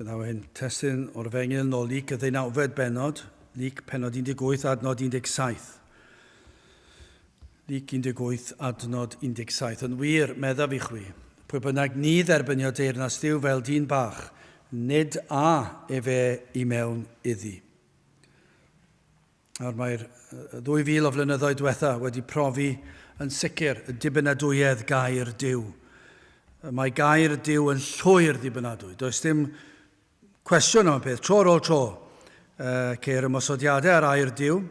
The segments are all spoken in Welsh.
Byddaw hyn testun o'r Efengyl nôl Luc y ddeunawfed bennod, Luc pennod 18 adnod 17. Luc 18 adnod 17. Yn wir, meddaf i chwi, pwy bynnag ni dderbynio deyrnas Dduw fel dyn bach, nid a efe i mewn iddi. Nawr mae'r ddwy fil o flynyddoedd diwetha wedi profi yn sicr y dibynadwyedd gair Duw. Mae gair Duw yn llwyr ddibynadwy. Does dim cwestiwn am y peth. Tro ar ôl tro, ceir ymosodiadau ar air Duw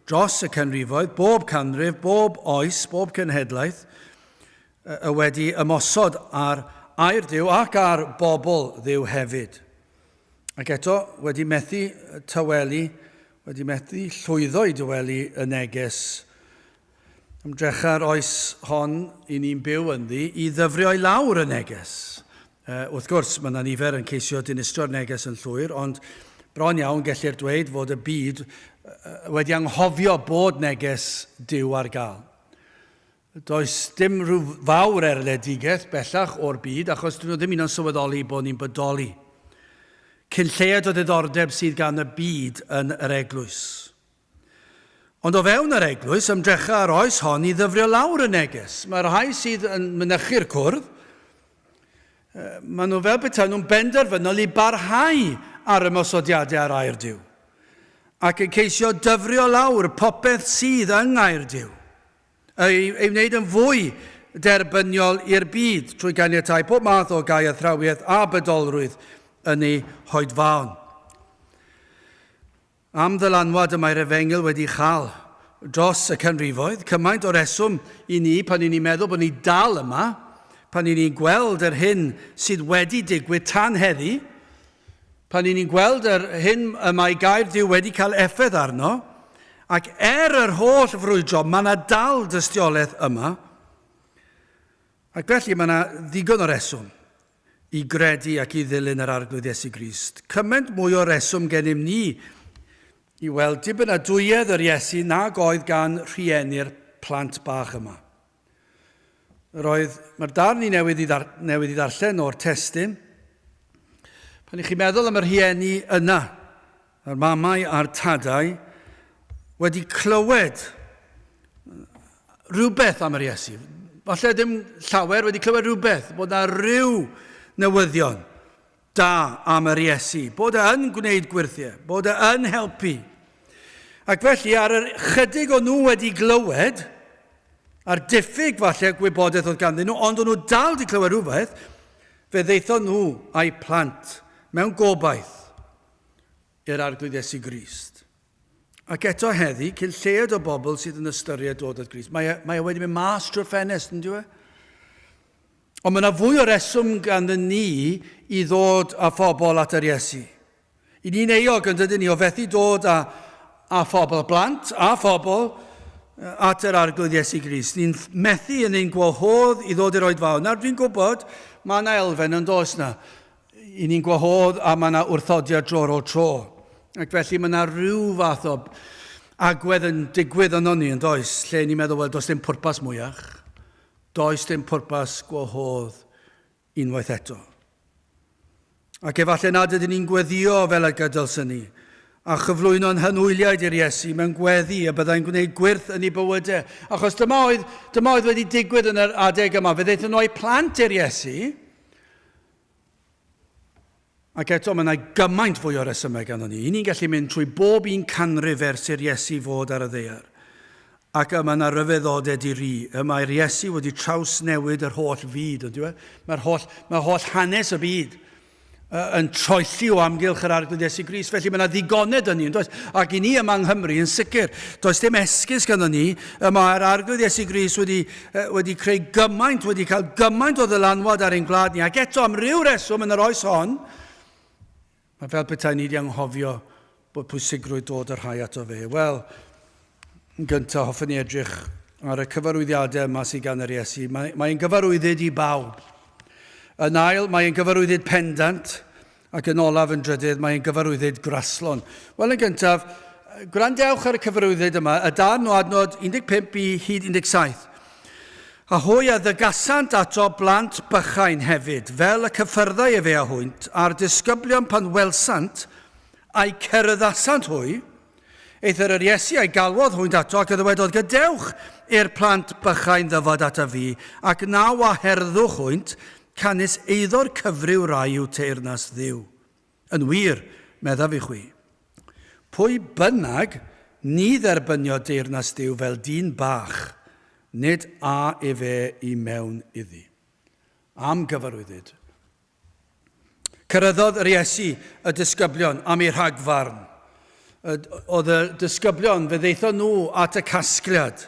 dros y canrifoedd, bob canrif, bob oes, bob cenhedlaeth, y wedi ymosod ar air Duw ac ar bobl Dduw hefyd. Ac eto, wedi methu tawelu, wedi methu llwyddo i dawelu y neges, ymdrecha'r oes hon i ni'n byw ynddi i ddyfrio i lawr y neges. Wrth gwrs, mae yna nifer yn ceisio dinistrio'r neges yn llwyr, ond bron iawn gellir dweud fod y byd wedi anghofio bod neges Duw ar gael. Does dim rhyw fawr erledigaeth bellach o'r byd achos dyn nhw ddim un o'n sylweddoli bod ni'n bodoli. Cyn lleied o ddiddordeb sydd gan y byd yn yr eglwys. Ond o fewn yr eglwys, ymdrecha yr oes hon i ddyfrio lawr y neges. Mae rhai sydd yn mynychu'r cwrdd, maen nhw fel petai nhw'n benderfynol i barhau ar ymosodiadau ar air Duw, ac yn ceisio dyfrio lawr popeth sydd yng ngair Duw. Ei, ei wneud yn fwy derbyniol i'r byd trwy ganiatáu pob math o gau athrawiaeth a bydolrwydd yn ei hoedfaon. Am ddylanwad y mae'r efengyl wedi chael dros y canrifoedd, cymaint o reswm i ni pan i ni'n meddwl bod ni dal yma, pan i ni'n gweld yr hyn sydd wedi digwydd tan heddi, Pan y'n ni'n gweld yr hyn y mae gair Duw wedi cael effaith arno, ac er yr holl frwydro, mae yna dal dystiolaeth yma, ac felly mae yna ddigon o reswm i gredu ac i ddilyn yr Arglwydd Iesu Grist. Cymaint mwy o reswm gennym ni i weld dibynadwyedd yr Iesu nag oedd gan rhieni'r plant bach yma. Roedd, mae'r darn i newydd i, ddar, newydd i ddarllen o'r testun. Pan i chi meddwl am y rhieni yna, yr mamau a'r tadau, wedi clywed rhywbeth am yr Iesu. Falle ddim llawer wedi clywed rhywbeth, bod yna rhyw newyddion da am yr Iesu, bod e yn gwneud gwyrthiau, bod e yn helpu. Ac felly, ar yr chydig o nhw wedi glywed, a'r diffyg falle gwybodaeth oedd ganddyn nhw, ond o'n nhw dal wedi clywed rhywbeth, fe ddeithon nhw a'u plant mewn gobaith i'r Arglwydd Iesu Grist. Ac eto heddi, cyn lleied o bobl sydd yn ystyried dod at Grist. Mae e, mae e wedi mynd mas drwy'r ffenest, yn dyw e? Ond mae yna fwy o reswm ganddyn ni i ddod â phobl at yr Iesu. I ni'n euog yn dydyn ni o fethu dod â, â phobl, blant a phobl, at yr Arglwydd Iesu Grist. Ni'n methu yn ein gwahodd i ddod i'r oedfaon. Nawr dwi'n gwybod mae yna elfen yn does na. I ni'n gwahodd a mae yna wrthodiad dro ar ôl tro. Ac felly mae yna rhyw fath o agwedd yn digwydd yno ni yn does, lle ni'n meddwl, wel, does dim pwrpas mwyach. Does dim pwrpas gwahodd unwaith eto. Ac efallai nad ydyn ni'n gweddio fel y gydylswn ni, a chyflwyno'n hanwyliaid i'r Iesu mewn gweddi y byddai'n gwneud gwyrth yn ei bywydau. Achos dyma oedd, dyma oedd wedi digwydd yn yr adeg yma. Fe ddaethon nhw â'u plant i'r Iesu, Ac eto, mae yna gymaint fwy o resymau ganddo ni. I ni'n gallu mynd trwy bob un canrif ers i'r Iesu fod ar y ddaear. Ac y mae yna ryfeddodau di-ri. Y mae'r Iesu wedi trawsnewid yr holl fyd, on'd yw e? Mae'r holl, mae holl hanes y byd yn troelli o amgylch yr Arglwydd Iesu Grist. Felly mae yna ddigoned yn ni, yn does? Ac i ni yma yng Nghymru, yn sicr, does dim esgus ganddo ni. Y mae'r Arglwydd Iesu Grist wedi wedi creu gymaint, wedi cael gymaint o ddylanwad ar ein gwlad ni, ac eto am ryw reswm yn yr oes hon, mae fel petai ni wedi anghofio bod pwysigrwydd dod y rhai ato fe. Wel, yn gyntaf, hoffwn ni edrych ar y cyfarwyddiadau yma sydd gan yr Iesu. Mae'n mae gyfarwyddyd i bawb. Yn ail, mae'n gyfarwyddyd pendant. Ac yn olaf, yn drydydd, mae'n gyfarwyddyd graslon. Wel, yn gyntaf, gwrandewch ar y cyfarwyddyd yma, y darn o adnod 15 i hyd 17. A hwy a ddygasant ato blant bychain hefyd, fel y cyffyrddai efe â hwynt, a'r disgyblion pan welsant, a'i cerddasant hwy, eithr yr Iesu a'i galwodd hwynt ato, ac a ddywedodd, Gadewch i'r plant bychain ddyfod ataf fi, ac na waherddwch hwynt, canys eiddo'r cyfryw rai yw teyrnas Dduw. Yn wir, meddaf i chwi, pwy bynnag ni dderbynio deyrnas Duw fel dyn bach, nid â efe i mewn iddi. Am gyfarwyddyd. Cyrhaeddodd yr Iesu y disgyblion am eu rhagfarn. Oedd y disgyblion, fe ddaethon nhw at y casgliad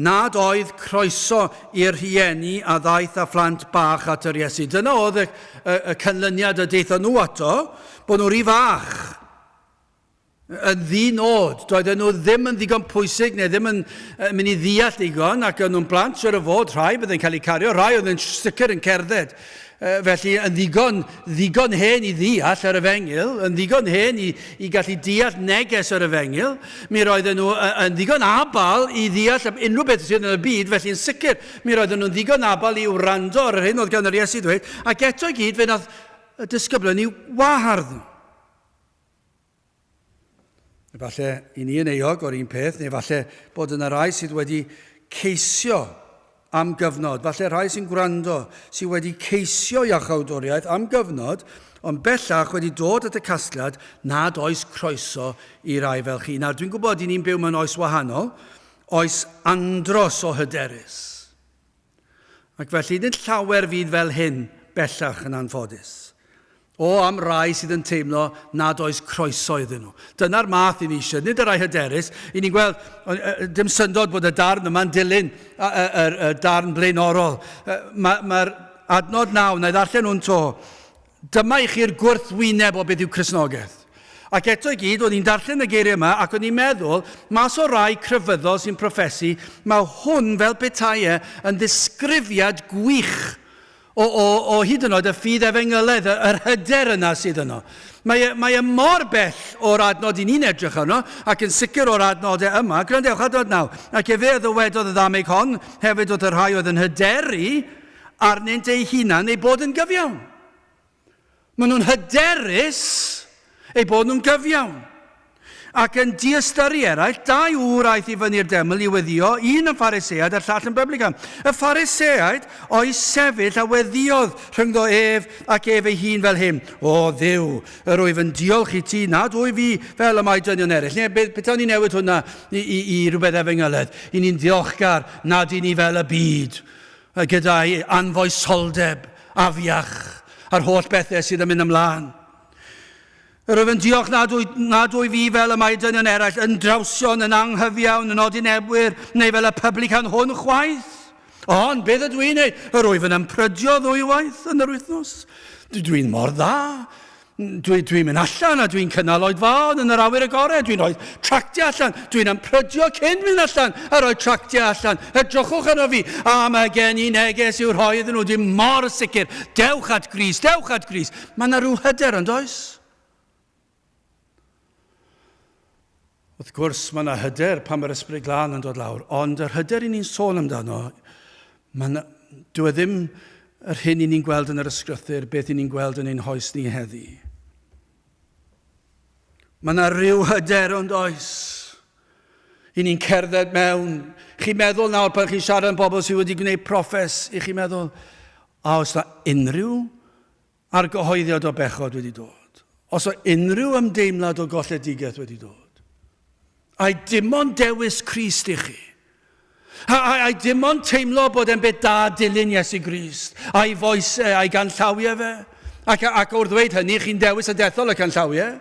nad oedd croeso i'r rhieni a ddaeth â phlant bach at yr Iesu. Dyna oedd y, y, y canlyniad y daethon nhw ato, bod nhw rhy fach, yn ddi-nod. Doedden nhw ddim yn ddigon pwysig neu ddim yn mynd i ddeall digon, ac o'n nhw'n blant, siwr o fod, rhai byddai'n cael eu cario, rhai oedd yn sicr yn cerdded. Felly, yn ddigon, ddigon hen i ddeall yr efengyl, yn ddigon hen i, i gallu deall neges yr efengyl, mi roedden nhw yn ddigon abal i ddeall unrhyw beth sydd yn y byd, felly yn sicr mi roedden nhw'n ddigon abal i wrando ar yr hyn oedd gan yr Iesu ddweud, ac eto i gyd fe nath y disgyblion i'w wahardd nhw. Efallai i ni yn euog o'r un peth, neu falle bod yna rai sydd wedi ceisio am gyfnod, falle rhai sy'n gwrando sydd wedi ceisio iachawdwriaeth am gyfnod, ond bellach wedi dod at y casgliad nad oes croeso i rai fel chi. Nawr, dwi'n gwybod i ni'n byw mewn oes wahanol, oes andros o hyderus. Ac felly nid llawer fydd fel hyn bellach yn anffodus. O, am rai sydd yn teimlo nad oes croeso iddyn nhw. Dyna'r math i ni eisiau, nid y rai hyderus. I ni'n gweld, dim syndod bod y darn yma'n dilyn y, y, y, y darn blaenorol. Mae'r ma adnod naw, na i ddarllen hwn to. Dyma i chi'r gwrthwyneb o beth yw Cristnogaeth. Ac eto i gyd, o'n i'n darllen y geiriau yma ac o'n i'n meddwl, mas o rai crefyddol sy'n proffesu, mae hwn fel petai e yn ddisgrifiad gwych o, o, o hyd yn oed y ffydd efengylaidd, yr hyder yna sydd yno. Mae e, mae e mor bell o'r adnod i ni'n edrych arno, ac yn sicr o'r adnodau yma. Gwrandewch, adnod naw. Ac efe a ddywedodd y ddameg hon, hefyd wrth y rhai oedd yn hyderu, arnynt eu hunain eu bod yn gyfiawn. Maen nhw'n hyderus eu bod nhw'n gyfiawn. Ac yn diystyru eraill, dau ŵr aeth i fyny'r deml i weddïo, un yn Pharisead a'r llall yn Byblican. Y Phariseaid o'i sefyll a weddïodd rhyngddo ef ac ef ei hun fel hyn, O Dduw, yr wyf yn diolch i ti nad wyf fi fel y mae dynion eraill. Neu beth petawn ni newid hwnna i, i, i rhywbeth efengyledd. I ni'n ddiolchgar nad i ni fel y byd. Gyda'i anfoesoldeb afiach a'r holl bethau sydd yn mynd ymlaen. Yr wyf yn diolch nad, wy, nad wyf fi fel y mae dynion eraill yn drawsion, yn anghyfiawn, yn odinebwyr, neu fel y publican hwn chwaith. Ond beth ydw i'n neud? Yr wyf yn ymprydio ddwywaith yn yr wythnos. Dwi'n mor dda. Dwi'n dwi mynd allan a dwi'n cynnal oedfaon yn yr awyr agored. Dwi'n rhoi tractiau allan. Dwi'n ymprydio cyn mynd allan a rhoi tractiau allan. Edrychwch arno fi. A mae gen i neges i'w rhoi iddyn nhw. Dwi'n mor sicr. Dewch at Grist, dewch at Grist. Mae yna rhyw hyder yn does? Wrth gwrs, mae yna hyder pan mae'r Ysbryd Glân yn dod lawr, ond yr hyder i ni'n sôn amdano, mae yna, dyw e ddim yr hyn i ni'n gweld yn yr ysgrythur, beth i ni'n gweld yn ein hoes ni heddi. Mae yna rhyw hyder ond oes. I ni'n cerdded mewn. Chi'n meddwl nawr pan chi'n siarad am bobl sydd wedi gwneud proffes, i chi'n meddwl, a oes na unrhyw argyhoeddiad o bechod wedi dod, os o unrhyw ymdeimlad o golledigaeth wedi dod, ai dim ond dewis Crist i chi? Ai, ai dim ond teimlo bod e'n beth da dilyn Iesu Grist, a'i foesau, a'i ganllawiau fe? Ac, ac wrth ddweud hynny, chi'n dewis a dethol y canllawiau.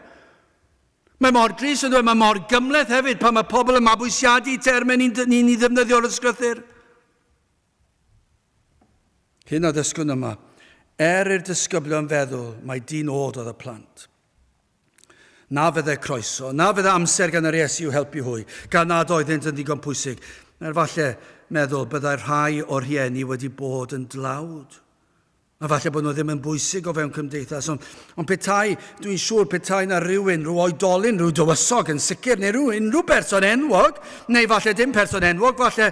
Mae mor drist yn dweud, mae mor gymhleth hefyd pan mae pobl yn mabwysiadu termau ni'n ni, ni ddefnyddio o'r ysgrythur. Hyn a ddysgwn yma, er i'r disgyblion feddwl mai dyn od oedd y plant. Na fydde croeso, na fydde amser gan yr Iesu i'w helpu hwy, gan nad oeddynt yn ddigon pwysig. Er falle meddwl byddai rhai o'r rhieni wedi bod yn dlawd. A falle bod nhw ddim yn bwysig o fewn cymdeithas, ond, ond petai, dwi'n siŵr petai na rhywun, rhyw oedolyn, rhyw dywysog yn sicr, neu rhyw unrhyw berson enwog, neu falle dim person enwog, falle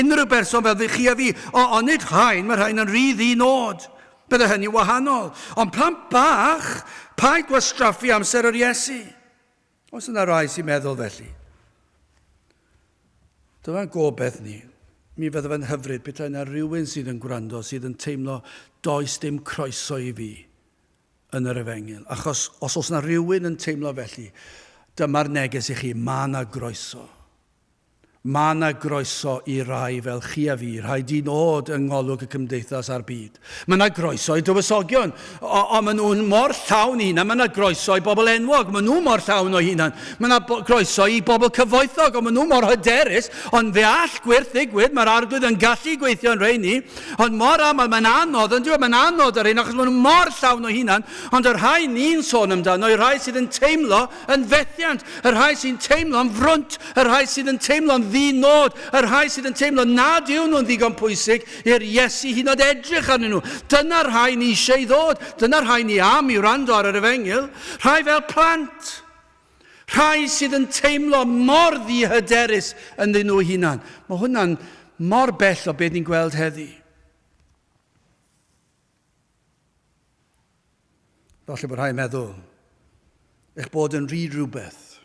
unrhyw berson fel chi a fi, o, ond nid rhain, mae rhain yn rhy ddi-nod. Bydde hynny wahanol. Ond plant bach, paid gwastraffu amser yr Iesu. Oes yna rai sy'n meddwl felly? Dyma'n gobeith ni. Mi fydde fe'n hyfryd petai yna rhywun sydd yn gwrando, sydd yn teimlo does dim croeso i fi yn yr efengyl. Achos os oes yna rhywun yn teimlo felly, dyma'r neges i chi, mae yna groeso. Mae 'na groeso i rai fel chi a fi, rhai di-nod yng ngolwg y cymdeithas a'r byd. Mae 'na groeso i dywysogion, ond maen nhw'n mor llawn eu hunain. Mae 'na groeso i bobl enwog, maen nhw mor llawn o'u hunain. Mae 'na groeso i bobl cyfoethog, ond maen nhw mor hyderus. Ond fe all gwyrth ddigwydd, mae'r Arglwydd yn gallu gweithio yn rheini, ond mor aml mae'n anodd, yn dyw e? Mae'n anodd yr hyn, achos maen nhw mor llawn o'u hunain. Ond y rhai ni'n sôn amdano, y rhai sydd yn teimlo yn fethiant, y rhai sy'n teimlo'n frwnt, y rhai sydd yn teimlo'n ddi-nod, y rhai sydd yn teimlo nad yw nhw'n ddigon pwysig i'r Iesu hyd yn oed edrych arnyn nhw. Dyna'r rhai ni eisiau i ddod. Dyna'r rhai ni am i wrando ar yr efengyl. Rhai fel plant. Rhai sydd yn teimlo mor ddihyderus ynddyn nhw hunan. Mae hwnna'n mor bell o beth ni'n gweld heddi. Falle bod rhai'n meddwl eich bod yn rhy rhywbeth.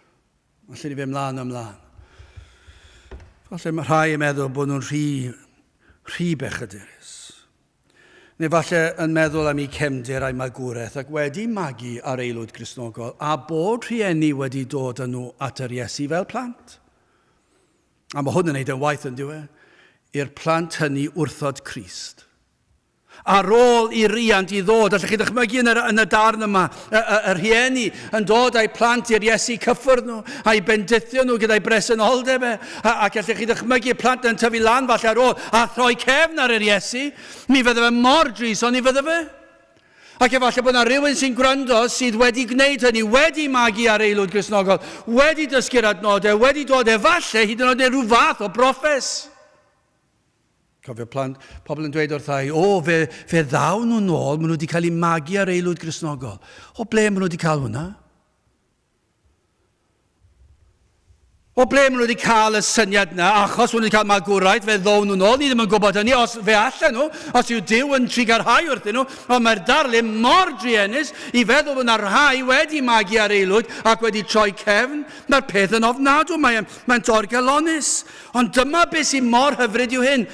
Falle ni fe mlaen a mlaen. Falle mae rhai yn meddwl bod nhw'n rhy, rhy bechadurus. Neu falle yn meddwl am eu cefndir a'i magwraeth ac wedi magu ar aelwyd Gristnogol a bod rhieni wedi dod â nhw at yr Iesu fel plant. A mae hwn yn neud yn waith yn dyw e, i'r plant hynny wrthod Crist. Ar ôl i riant i ddod, allwch chi ddychmygu yn y, yn y darn yma, y, y, y rhieni yn dod â'u plant i'r Iesu cyffwrdd nhw, a'i bendithio nhw gyda'i bresenoldeb e, a, ac allwch chi ddychmygu y plant yn tyfu lan falle ar ôl, a throi cefn ar yr Iesu, mi fydde fe mor dris, ond ni fydde fe. Ac efallai bod yna rhywun sy'n gwrando sydd wedi gwneud hynny, wedi magu ar aelwyd Gristnogol, wedi dysgu'r adnodau, wedi dod efallai hyd yn oed neu rhyw fath o broffes. Cofio plant, pobl yn dweud wrtha i, o, fe, fe ddaw nhw nôl, maen nhw wedi cael eu magu ar aelwyd Gristnogol. O ble maen nhw wedi cael hwnna? O ble maen nhw wedi cael y syniad yna? Achos maen nhw wedi cael magwraeth, fe ddown nhw nôl. Ni ddim yn gwybod hynny, os fe allan nhw, os yw Duw yn trugarhau wrthyn nhw. Ond mae'r darlun mor druenus i feddwl bod yna rhai wedi magu ar aelwyd ac wedi troi cefn. Mae'r peth yn ofnadw, mae'n mae dorgelonus. Ond dyma beth sy'n mor hyfryd yw hyn.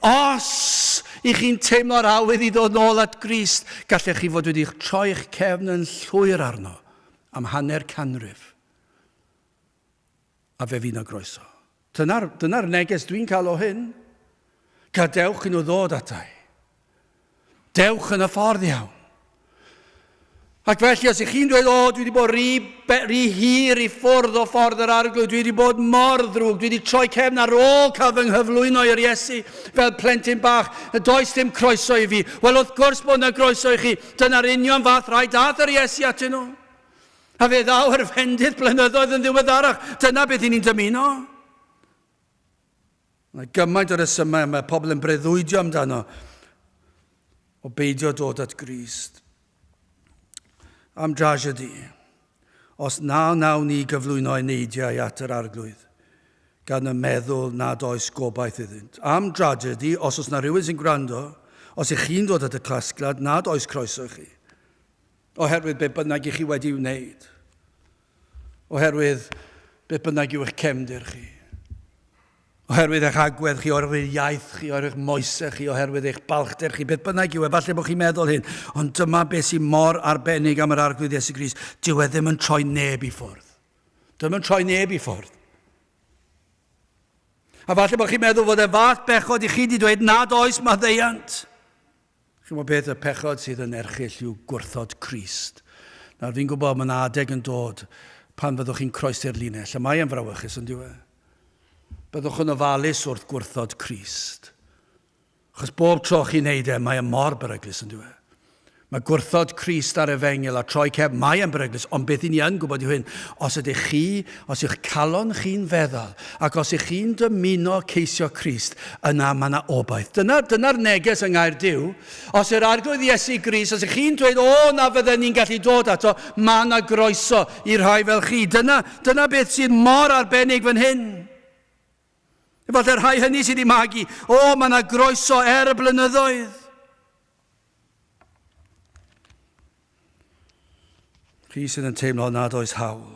Os i chi'n teimlo'r awydd i ddod nôl at Grist, gallech chi fod wedi troi'ch cefn yn llwyr arno am hanner canrif. A fe fydd 'na groeso. Dyna'r, dyna neges dwi'n cael o hyn. Gadewch i nhw ddod atai. Dewch yn y ffordd iawn. Ac felly, os ych chi'n dweud, o, dwi wedi bod rhy, rhy hir i ffwrdd o ffordd yr arglwydd, dwi wedi bod mor ddrwg, dwi wedi troi cefn ar ôl cael fy nghyflwyno i'r Iesu fel plentyn bach, does dim croeso i fi. Wel, wrth gwrs bod yna groeso i chi. Dyna'r union fath rhai dath yr Iesu atyn nhw. A fe ddaw yr fendith blynyddoedd yn ddiweddarach. Dyna beth i ni'n dymuno. Mae gymaint o resymau mae pobl yn breuddwydio amdano o beidio dod at Grist. Am dragedy, os na wnawn ni gyflwyno eneidiau at yr Arglwydd, gan y meddwl nad oes gobaith iddynt. Am dragedy, os oes na rhywun sy'n gwrando, os ych chi'n dod at y casgliad nad oes croeso i chi, oherwydd be bynnag i chi wedi wneud, Oherwydd beth bynnag yw eich cefndir chi. Oherwydd eich agwedd chi, oherwydd iaith chi, oherwydd eich moesau chi, oherwydd eich balchder chi, beth bynnag yw e, falle bod chi'n meddwl hyn, ond dyma beth sy'n mor arbennig am yr Arglwydd Iesu Grist, dyw e ddim yn troi neb i ffwrdd. Dyw e ddim yn troi neb i ffwrdd. A falle bod chi'n meddwl fod e fath bechod i chi wedi dweud nad oes maddeuant. Chi'n gwybod beth, y pechod sydd yn erchyll yw gwrthod Crist. Nawr, fi'n gwybod mae yna adeg yn dod pan fyddwch chi'n croesi'r linell, a mae e'n frawychus, yn dyw e? Byddwch yn ofalus wrth gwrthod Crist. Achos bob tro chi'n neud e, mae e mor beryglus, yn dyw e? Mae gwrthod Crist a'r efengyl a troi cefn, mae e'n beryglus, ond beth i ni yn gwybod yw hyn, os ydych chi, os yw'ch calon chi'n feddal, ac os ych chi'n dymuno ceisio Crist, yna mae yna obaith. Dyna, dyna'r neges yng Ngair Duw. Os yw'r Arglwydd Iesu Grist, os ych chi'n dweud, o, na fydden ni'n gallu dod ato, mae yna groeso i rhai fel chi. Dyna, dyna beth sydd mor arbennig fan hyn. Efallai'r rhai hynny sydd wedi magu, o, mae yna groeso er y blynyddoedd. Chi sydd yn teimlo nad oes hawl.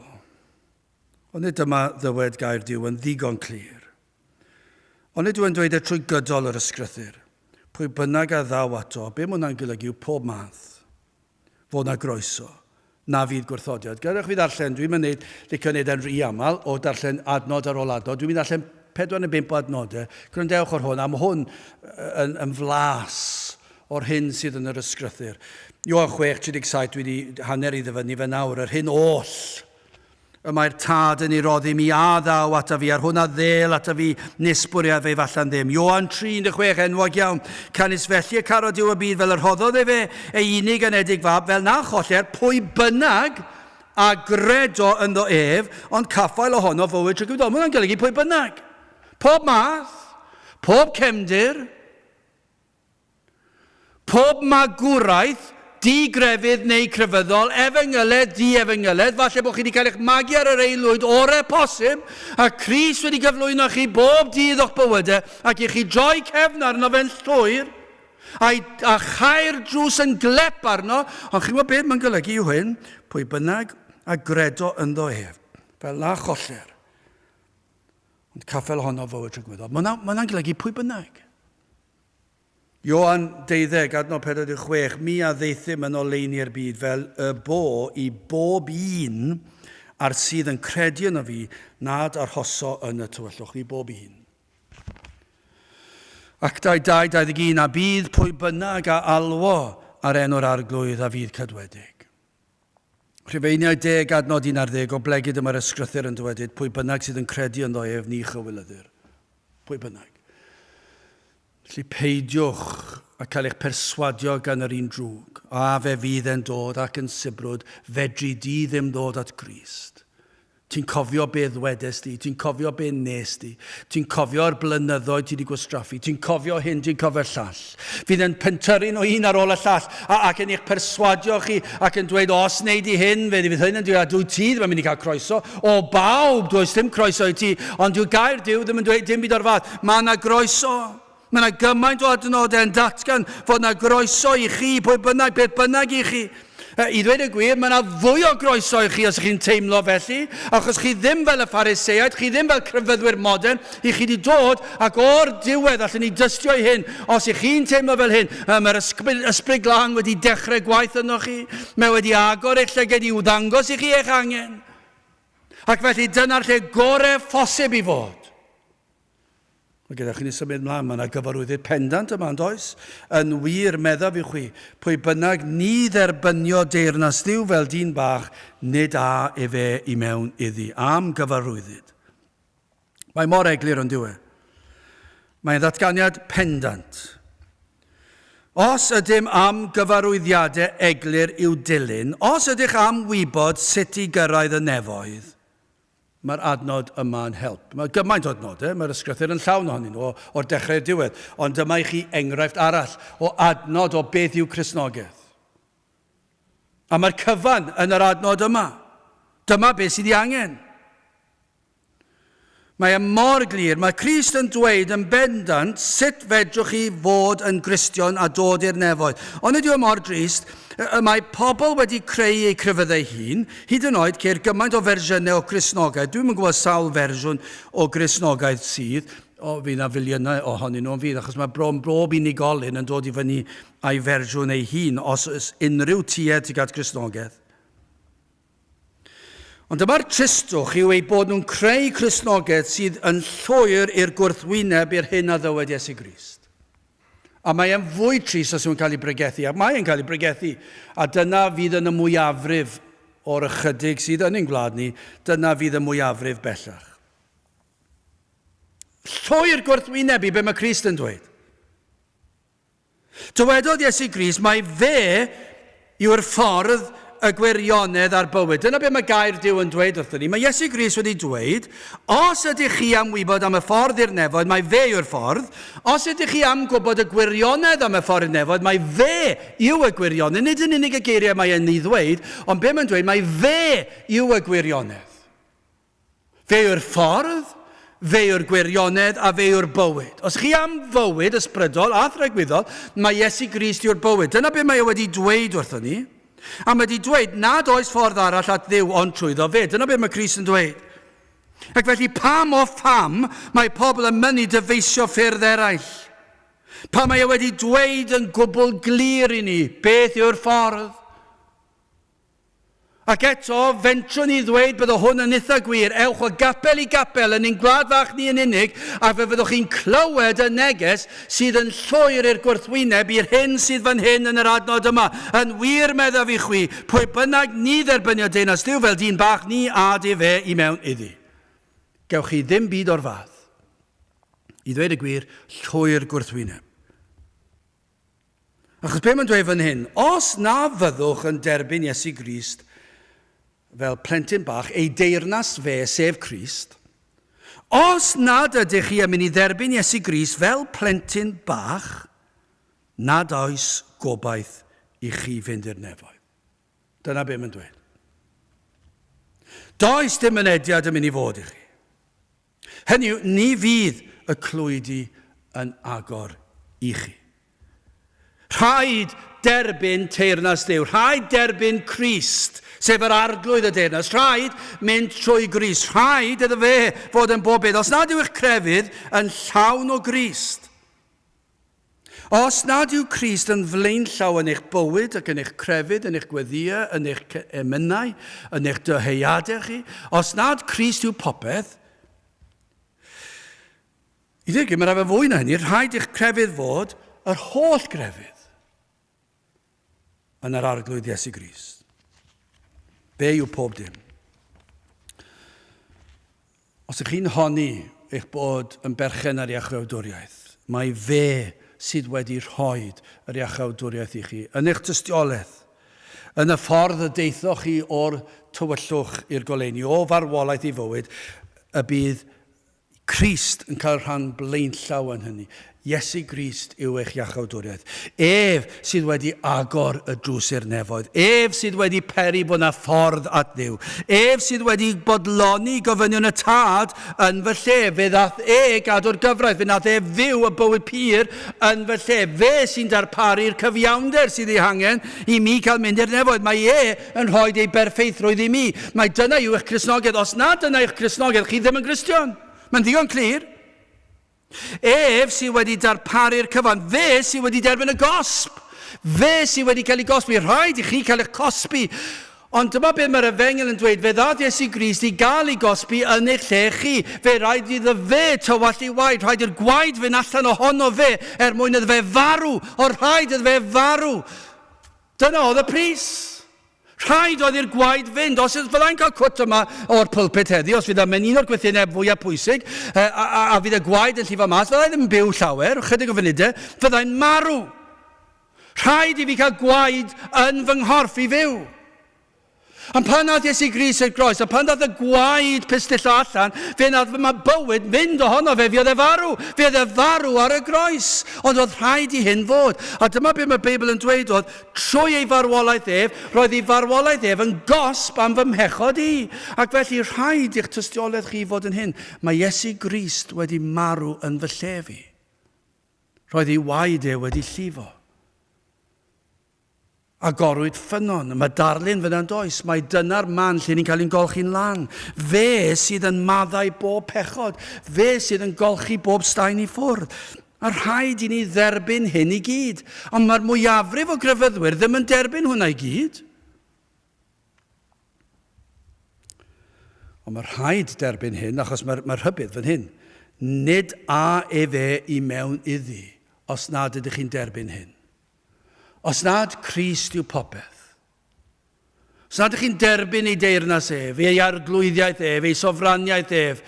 Ond nid dyma ddywed gair Duw yn ddigon clir. Ond nid yw'n dweud e trwy gydol yr ysgrythur. Pwy bynnag a ddaw ato, be mae hwnna'n golygu yw pob math. Fod na groeso. Na fydd gwrthodiad. Gadewch fi ddarllen, dwi'n mynd neud, licio neud e'n rhy aml, o darllen adnod ar ôl adnod. Dwi'n mynd darllen 4 neu 5 o adnodau. Gwrandewch ar hwn, a mae hwn yn, yn flas o'r hyn sydd yn yr ysgrythur. Ioan 6, 37, dwi wedi hanner i ddyfynnu fe nawr, yr hyn oll y mae'r Tad yn ei roddi mi a ddaw ata fi, a'r hwn a ddêl ata fi, nis bwriaf ef allan ddim. Ioan 3, 16, enwog iawn. Canys felly y carodd Duw y byd fel yr rhoddodd efe ei unig anedig fab, fel na choller pwy bynnag a gredo ynddo ef, ond caffael ohono fywyd tragwyddol. Mae hwnna'n golygu pwy bynnag. Pob math, pob cefndir, Pob magwraeth, di-grefydd neu crefyddol, efengyledd, di-efengyledd, falle bod chi wedi cael eich magu ar yr aelwyd orau posib, a Crist wedi gyflwyno chi bob dydd o'ch bywydau, ac i chi droi cefn arno fe'n llwyr, a, a chau'r drws yn glep arno, ond chi'n gwybod beth mae'n golygu yw hyn, pwy bynnag a gredo ynddo ef, fel na choller, ond caffel ohono fywyd tragwyddol. Mae hwnna'n golygu pwy bynnag. Ioan 12, adnod 46, Mi a ddaethum yn oleuni'r byd fel y bo i bob un a'r sydd yn credu yno fi nad arhoso yn y tywyllwch, i bob un. Actau 2, 21, A bydd pwy bynnag a alwo ar enw'r Arglwydd a fydd cadwedig. Rhufeiniau 10, adnod 11, Oblegid y mae'r Ysgrythur yn dywedyd, pwy bynnag sydd yn credu ynddo ef, ni chywilyddir. Pwy bynnag. Felly peidiwch a cael eich perswadio gan yr un drwg. A fe fydd e'n dod ac yn sibrwd, fedri di ddim ddod at Grist. Ti'n cofio be ddwedes di, ti'n cofio be nes di, ti'n cofio'r blynyddoedd ti wedi gwastraffu, ti'n cofio hyn, ti'n cofio'r llall. Fydd yn pentyrru nhw un ar ôl y llall a, ac yn eich perswadio chi ac yn dweud, os wnei di hyn, fe fydd hyn yn dweud, a dwy ti ddim yn mynd i cael croeso. O bawb, does dim croeso i ti, ond dyw gair Duw ddim yn dweud dim byd o'r fath. Mae yna groeso. Mae yna gymaint o adnodau yn datgan fod yna groeso i chi, pwy bynnag, beth bynnag i chi. I ddweud y gwir, mae yna fwy o groeso i chi os ych chi'n teimlo felly, achos chi ddim fel y Phariseaid, chi ddim fel crefyddwyr modern, i chi wedi dod ac o'r diwedd allwn ni dystio i hyn, os ych chi'n teimlo fel hyn, mae'r ysbryd, ysbryd glân wedi dechrau gwaith yno chi, mae wedi agor eich llyged i'w ddangos i chi eich angen. Ac felly dyna'r lle gorau phosib i fod. Mae gyda chi ni symud mlaen, mae yna gyfarwyddyd pendant yma, yn does? Yn wir, meddaf i chwi, pwy bynnag ni dderbynio deyrnas Dduw fel dyn bach, nid a efe i mewn iddi. Am gyfarwyddyd. Mae mor eglur ond yw e. Mae'n ddatganiad pendant. Os ydym am gyfarwyddiadau eglur i'w dilyn, os ydych am wybod sut i gyrraedd y nefoedd, Mae'r adnod yma yn help. Mae gymaint o adnodau, mae'r ysgrythur yn llawn ohonyn nhw, o'r dechrau i'r diwedd. Ond dyma i chi enghraifft arall o adnod o beth yw Cristnogaeth. A mae'r cyfan yn yr adnod yma. Dyma beth sydd ei angen. Mae e mor glir, mae Crist yn dweud yn bendant sut fedrwch chi fod yn Gristion a dod i'r nefoedd. Ond nid yw e mor drist, y mae pobl wedi creu eu crefyddau hun, hyd yn oed ceir gymaint o fersiynau o Gristnogaeth. Dwi'm yn gwybod sawl fersiwn o Gristnogaeth sydd, o, fydd 'na filiynau ohonyn nhw yn fydd, achos mae bron bob unigolyn yn dod i fyny â'i fersiwn ei hun, os oes unrhyw tuedd tuag at Gristnogaeth. Ond dyma'r tristwch yw eu bod nhw'n creu Cristnogaeth sydd yn llwyr i'r gwrthwyneb i'r hyn a ddywed Iesu Grist. A mae e'n fwy trist os yw'n cael ei bregethu, ac mae e'n cael ei bregethu, a dyna fydd yn y mwyafrif o'r ychydig sydd yn ein gwlad ni, dyna fydd y mwyafrif bellach. Llwyr gwrthwyneb i be mae Crist yn dweud. Dywedodd Iesu Grist mai fe yw'r ffordd, y gwirionedd a'r bywyd. Dyna beth mae gair Duw yn dweud wrthyn ni. Mae Iesu Grist wedi dweud, os ydych chi am wybod am y ffordd i'r nefoedd, mae fe yw'r ffordd. Os ydych chi am gwybod y gwirionedd am y ffordd i'r nefoedd, mae fe yw y gwirionedd. Nid yn unig y geiriau mae e'n ei ddweud, ond be mae'n dweud, mae fe yw y gwirionedd. Fe yw'r ffordd, fe yw'r gwirionedd a fe yw'r bywyd. Os chi am fywyd ysbrydol a thragwyddol, mae Iesu Grist yw'r bywyd. Dyna be mae e wedi dweud wrthon ni. A mae wedi dweud nad oes ffordd arall at Dduw ond trwyddo fe. Dyna be mae Crist yn dweud. Ac felly pam o pham mae pobl yn mynnu dyfeisio ffyrdd eraill? Pam mae e wedi dweud yn gwbl glir i ni beth yw'r ffordd? Ac eto, fentrwn ni ddweud bydde hwn yn itha gwir, ewch o gapel i gapel yn ein gwlad fach ni yn unig, a fe fyddwch chi'n clywed y neges sydd yn llwyr i'r gwrthwyneb i'r hyn sydd fan hyn yn yr adnod yma. Yn wir, meddaf i chwi, pwy bynnag ni dderbynio deyrnas Duw fel dyn bach, ni ad i fe i mewn iddi. Gewch chi ddim byd o'r fath. I ddweud y gwir, llwyr gwrthwyneb. Achos be mae'n dweud fan hyn? Os na fyddwch yn derbyn Iesu Grist fel plentyn bach, ei deyrnas fe, sef Crist, os nad ydych chi yn mynd i dderbyn Iesu Grist fel plentyn bach, nad oes gobaith i chi fynd i'r nefoedd. Dyna be mae'n dweud. Does dim mynediad yn mynd i fod i chi. Hynny yw, ni fydd y clwydi yn agor i chi. Rhaid derbyn teyrnas Duw. Rhaid derbyn Crist, sef yr arglwydd y deyrnas. Rhaid mynd trwy Grist. Rhaid iddo fe fod yn bob beth. Os nad yw eich crefydd yn llawn o Grist, Os nad yw Crist yn flaenllaw yn eich bywyd ac yn eich crefydd, yn eich gweddïau, yn eich emynau, yn eich dyheadau chi, os nad Crist yw popeth, i ddweud gwir, mae rhaid fwy na hynny, rhaid i'ch crefydd fod yr holl grefydd yn yr Arglwydd Iesu Grist. Fe yw pob dim. Os ydych chi'n honni eich bod yn berchen ar iachawdwriaeth, mai fe sydd wedi rhoi yr iachawdwriaeth i chi, yn eich tystiolaeth, yn y ffordd y deithoch chi o'r tywyllwch i'r goleuni, o farwolaeth i fywyd, y bydd Crist yn cael rhan blaenllaw yn hynny. Iesu Grist yw eich iachawdwriaeth. Ef sydd wedi agor y drws i'r nefoedd. Ef sydd wedi peri bod 'na ffordd at Dduw. Ef sydd wedi bodloni gofynion y Tad yn fy lle. Fe ddath e gadw'r gyfraith. Fe nath e fyw y bywyd pur yn fy lle. Fe sy'n darparu'r cyfiawnder sydd ei hangen i mi cael mynd i'r nefoedd. Mae e yn rhoi ei berffeithrwydd i mi. Mae dyna yw eich Cristnogaeth. Os nad dyna eich Cristnogaeth, chi ddim yn Gristion. Mae'n ddigon clir. Ef sydd wedi darparu'r cyfan. Fe sydd wedi derbyn y gosb. Fe sydd wedi cael ei gosbi. Rhaid i chi cael eich cosbi. Ond dyma beth mae'r efengyl yn dweud. Fe ddaeth Iesu Grist i gael ei gosbi yn eich lle chi. Fe raid iddo fe tywallt ei waed. Rhaid i'r gwaed fynd allan ohono fe er mwyn iddo fe farw. O rhaid iddo fe farw. Dyna oedd y pris. Rhaid oedd i'r gwaed fynd. Os fyddai'n cael cwt yma o'r pulpit heddi, os fydd yn un o'r gwethiannau fwyaf pwysig, a, a, a fydd y gwaed yn llifo mas, fyddai ddim yn byw llawer, chydig o funudau, fyddai'n marw. Rhaid i fi cael gwaed yn fy nghorff i fyw. Ond pan nath Iesu Grist i'r groes, a pan ddath y gwaed pistyllo allan, fe nath fy bywyd fynd ohono fe, fe oedd e farw, fe oedd e farw ar y groes. Ond oedd rhaid i hyn fod. A dyma beth mae'r Beibl yn dweud oedd, Trwy ei farwolaeth ef, roedd ei farwolaeth ef yn gosb am fy mhechod i. Ac felly rhaid i'ch tystiolaeth chi fod yn hyn, mae Iesu Grist wedi marw yn fy lle fi. Roedd ei waed e wedi llifo. Agorwyd ffynnon. Mae darlun fyna yn does. Mae dyna'r man lle ni'n cael ein golchi'n lan. Fe sydd yn maddau bob pechod. Fe sydd yn golchi bob staen i ffwrdd. A rhaid i ni dderbyn hyn i gyd. Ond mae'r mwyafrif o grefyddwyr ddim yn derbyn hwnna i gyd. Ond mae rhaid derbyn hyn, achos mae'r mae rhybudd fan hyn. Nid a efe i mewn iddi, os nad ydych chi'n derbyn hyn. Os nad Crist yw popeth. Os nad ydych chi'n derbyn ei deyrnas ef, ei arglwyddiaeth ef, ei sofraniaeth ef,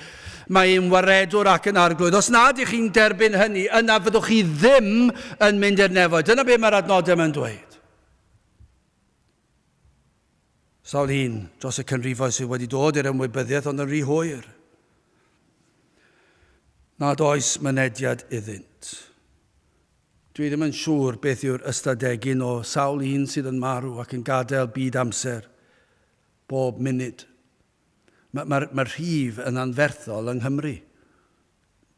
mae e'n waredwr ac yn arglwydd. Os nad ydych chi'n derbyn hynny, yna fyddwch chi ddim yn mynd i'r nefoedd. Dyna beth mae'r adnodau yma'n dweud. Sawl un dros y canrifoedd sydd wedi dod i'r ymwybyddiaeth ond yn rhy hwyr. Nad oes mynediad iddynt. Dwi ddim yn siŵr beth yw'r ystadegyn o sawl un sydd yn marw ac yn gadael byd amser bob munud. Mae'r ma, ma rhif yn anferthol yng Nghymru.